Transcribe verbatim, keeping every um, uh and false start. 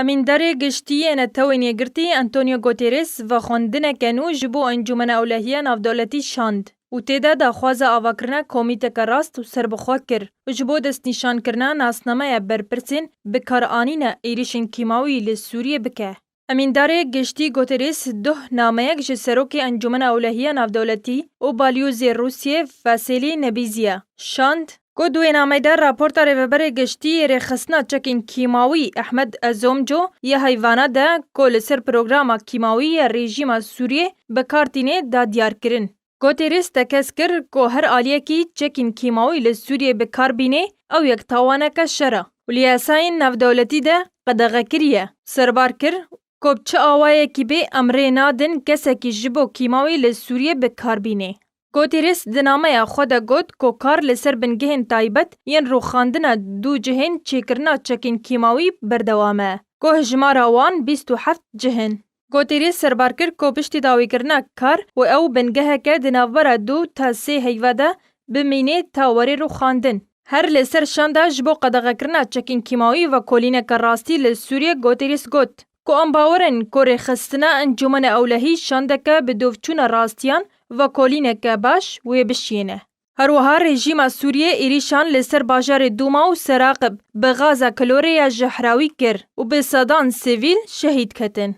Emîndarê Giştî yê Netewên Yekgirtî Antonio Guterres vexwendineke nû ji bo Encûmena Ewlehiya Navdewletî şand û tê de daxwaza avakirina komîteke rast û serbixwe kir û ji bo destnîşankirina nasnameya berpirsên bikaranîna êrîşên kîmawî li Sûriyê bike. Emîndarê Giştî Guterres duh nameyek ji Serokê Encûmena Ewlehiya Navdewletî û Balyozê Rûsiyê Vasilî Nebîziya şand. Ku di wê nameyê de raporta Rêveberê Giştî yê Rêxistina Çekên Kîmawî Ehmed Ezomco yê heyvana de ku li ser programa kîmawî ya rejîma Sûriyê bi kar tîne da diyar kirin. Guterres tekez kir ku her aliyekî çekên kîmawî li Sûriyê bi kar bîne, ew yek tawaneke şer e û li yasayên navdewletî de qedexe kiriye. Serbar kir ku bi çi awayekî bê em rê nadin kesekî ji bo kîmawî li Sûriyê bi kar bîne. Guterres di nameya xwe de got ku kar li ser bingehên taybet yên rûxandina du cihên çêkirina çekên kîmawî berdewam e, ku hejmara wan bîst û heft cih in. Guterres serbar kir ku piştî dawîkirina kar û ew bingeheke di navbera du ta sê heyva de bimîne ta were rûxandin. Her li ser şanda ji bo qedexekirina çekên kîmawî vekolîneke rastî li Sûriyê Guterres got ku em bawer in ku rêxistina Encûmena Ewlehî şandeke bi dûvçûna rastiyan vekolîneke baş wê bişiyêne. Her wiha rejîma Sûriyê êrîşan li ser bajarê Dûma û Seraqib bi gaza klorê ya jehrawî kir û bi sedan sivîl şehîd ketin.